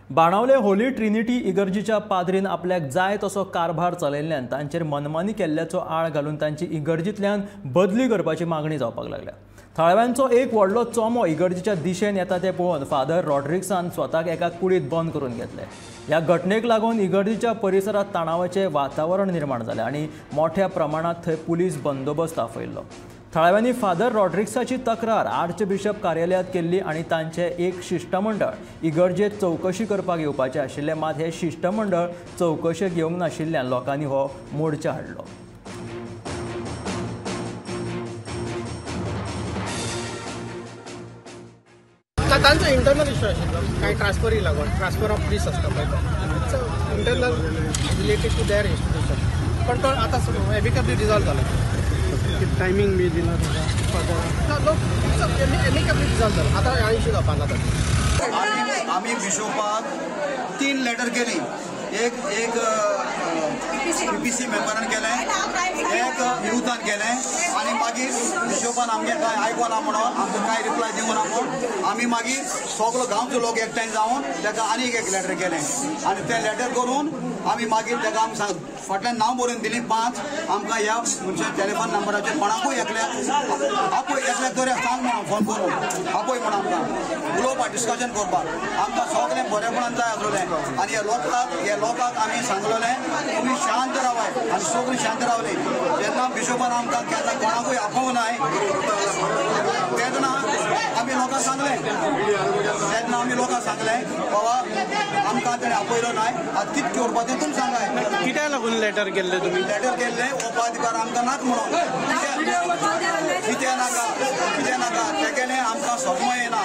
Benaulim Holi Trinity इगर्जीच्या पाद्रीन आपल्याक जाय तसो कारभार चलयल्ल्यान तांचेर मनमानी केल्ल्याचो आळ घालून तांची इगर्जींतल्यान बदली करपाची मागणी जावपाक लागल्या. थळाव्यांचो एक व्हडलो चोमो इगर्जीच्या दिशेन येता तें पळोवन फादर रॉड्रिक्सान स्वताक एका कुडींत बंद करून घेतले. ह्या घटनेक लागून इगर्जीच्या परिसरांत तणावाचें वातावरण निर्माण जालें आनी मोठ्या प्रमाणांत थंय पुलीस बंदोबस्त आफयल्लो. थळाव्यांनी फादर रॉड्रिक्साची तक्रार आर्चबिशप कार्यालयांत केल्ली आनी तांचें एक शिश्टमंडळ इगर्जेत चवकशी करपाक येवपाचें आशिल्लें. मात हें शिश्टमंडळ चवकशेक येवंक नाशिल्ल्यान लोकांनी हो मोर्चा हाडलो. तांचो इंटरनल इश्यू आशिल्लो, कांय ट्रान्सफरी लागून, ट्रान्सफर ऑफ प्रीस आसता पळय तो, it's internal related to their institution. पण तो आतां एमिकेबली रिजॉल्व जालो. टायमींग बी दिला तुका लोक एमिकेबली रिजॉल्व जालो, आतां ह्या इश्यू जावपा ना. आमी बिशोपाक 3 लेटर केली. एक एक पीपीसी मेंबरान केलें, एक युथान केलें आनी मागीर बिशोपान आमगे कांय आयकोना म्हणून आमकां कांय रिप्लाय दिवना म्हूण आमी मागीर सगलो गांवचो लोक एकठांय जावन ताका आनीक एक लेटर केलें आनी तें लेटर करून आमी मागीर ताका आमी सांग फाटल्यान नांव बरोवन दिलीं 5 आमकां ह्या मनशाच्या टेलिफोन नंबराचेर कोणाकूय एकल्याक आपय, एकल्याक तरी सांग म्हणून फोन करून आपय म्हणून आमकां उलोवपाक डिस्कशन करपाक आमकां सगळें बरेपणान जाय आसलें. आनी ह्या लोकांक आमी सांगलेलें तुमी शांत रावाय आनी सगळीं शांत रावलीं. जेन्ना बिशोपान आमकां केन्ना कोणाकूय आपोवंक नाय तेन्ना आमी लोकांक सांगलें, तेन्ना आमी लोकांक सांगलें बाबा आमकां तेणें आपयलो नाय, आतां कितें करपाचें तुमी सांगाय. कित्याक लागून लेटर केल्लें तुमी? लेटर केल्लें ओपाधिकार आमकां नाका म्हणून, कितें नाका कितें नाका तेगेलें आमकां समज येना,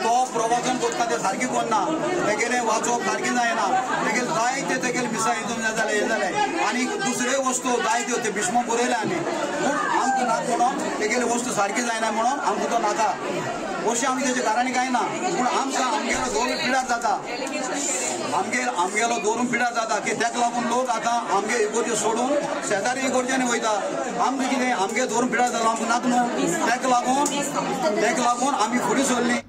तो प्रवचन करता तें सारकें करना, तेगेलें वाचप सारकें जायना, तेगेलें जायते तेगेलें मिसां हितून जालें हें जालें आनी दुसऱ्यो वस्तू जायत्यो ते बिस्मो बरयले आमी, पूण आमकां नाका म्हणून तेगेली वस्तू सारकी जायना म्हणून आमकां तो नाका अशें आमी तेजे घरांनी कांय ना. पूण आमकां आमगेलो दवरून पिडार जाता, आमगेलो दवरून पिडार जाता की तेका लागून लोक आतां आमगे इगोर्ज्यो सोडून शेजारी इगोर्ज्यांनी वयता. आमकां कितें आमगे दवरून पिडार जालो आमकां नाका न्हू, तेका लागून आमी फुडें सरलीं.